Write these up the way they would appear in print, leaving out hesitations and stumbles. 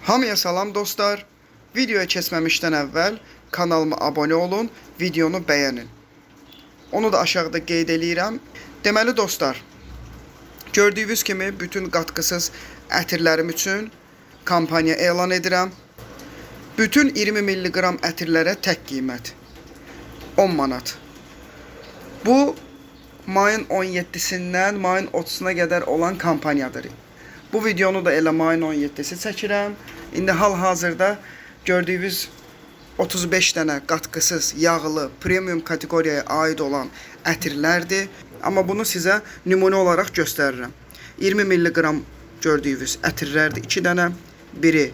Hamıya salam dostlar. Videoya keçməmişdən əvvəl kanalıma abunə olun, videonu bəyənin. Onu da aşağıda qeyd eləyirəm. Deməli dostlar, gördüyünüz kimi bütün qatqısız ətirlərim üçün kampaniya elan edirəm. Bütün 20 milliqram ətirlərə tək qiymət 10 manat. Bu mayın 17-sindən mayın 30-una qədər olan kampaniyadır. Bu videonu da elə mayın 17-si çəkirəm. İndi hal-hazırda gördüyünüz 35 dənə qatqısız, yağlı, premium kateqoriyaya aid olan ətirlərdir. Amma bunu sizə nümunə olaraq göstərirəm. 20 milliqram gördüyünüz ətirlərdir 2 dənə. Biri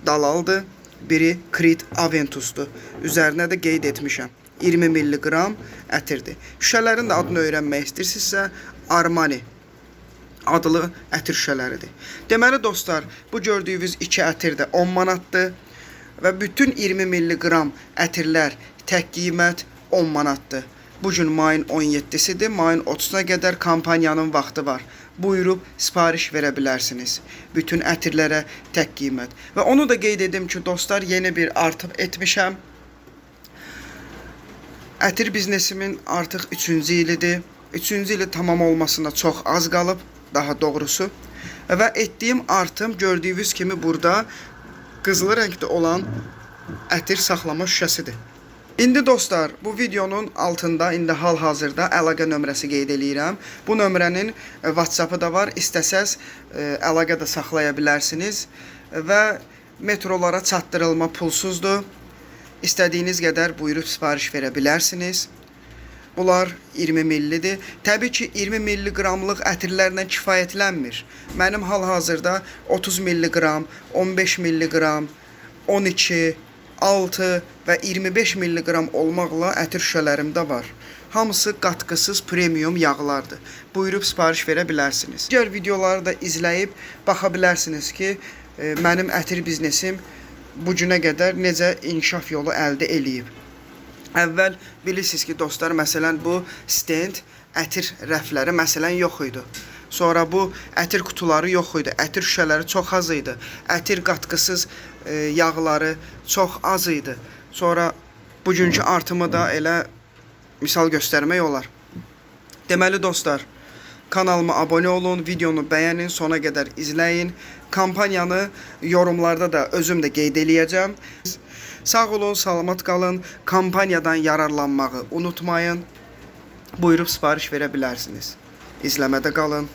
Dalaldır, biri Creed Aventusdur. Üzərinə də qeyd etmişəm. 20 milliqram ətirdir. Şüşələrin də adını öyrənmək istəyirsinizsə, Armani adlı ətir şüşələridir. Deməli dostlar, bu gördüyünüz iki ətir də 10 manatdır və bütün 20 milliqram ətirlər tək qiymət 10 manatdır. Bu gün mayın 17-sidir. Mayın 30-una qədər kampaniyanın vaxtı var. Buyurub sifariş verə bilərsiniz. Bütün ətirlərə tək qiymət. Və onu da qeyd edim ki, dostlar, yeni bir artım etmişəm. Ətir biznesimin artıq 3-cü ilidir. 3-cü ili tamam olmasına çox az qalıb, daha doğrusu. Və etdiyim artım gördüyünüz kimi burada qızılı rəngdə olan ətir saxlama şüşəsidir. İndi dostlar, bu videonun altında indi hal-hazırda əlaqə nömrəsi qeyd eləyirəm. Bu nömrənin WhatsApp-ı da var. İstəsəz əlaqə də saxlaya bilərsiniz və metrolara çatdırılma pulsuzdur. İstədiyiniz qədər buyurub sifariş verə bilərsiniz. Bunlar 20 millidir. Təbii ki, 20 milliqramlıq ətirlərlə kifayətlənmir. Mənim hal-hazırda 30 milliqram, 15 milliqram, 12, 6 və 25 milliqram olmaqla ətir şüşələrim də var. Hamısı qatqısız premium yağlardır. Buyurub sifariş verə bilərsiniz. Digər videoları da izləyib baxa bilərsiniz ki, mənim ətir biznesim bu günə qədər necə inkişaf yolu əldə eləyib. Əvvəl bilirsiniz ki, dostlar, məsələn bu stent ətir rəfləri məsələn yox idi. Sonra bu ətir qutuları yox idi. Ətir şüşələri çox az idi. Ətir qatqısız yağları çox az idi. Sonra bugünkü artımı da elə misal göstərmək olar. Deməli dostlar, kanalıma abunə olun, videonu bəyənin, sona qədər izləyin. Kampaniyanı yorumlarda da özüm də qeyd eləyəcəm. Sağ olun, salamat qalın. Kampaniyadan yararlanmağı unutmayın. Buyurub sifariş verə bilərsiniz. İzləmədə qalın.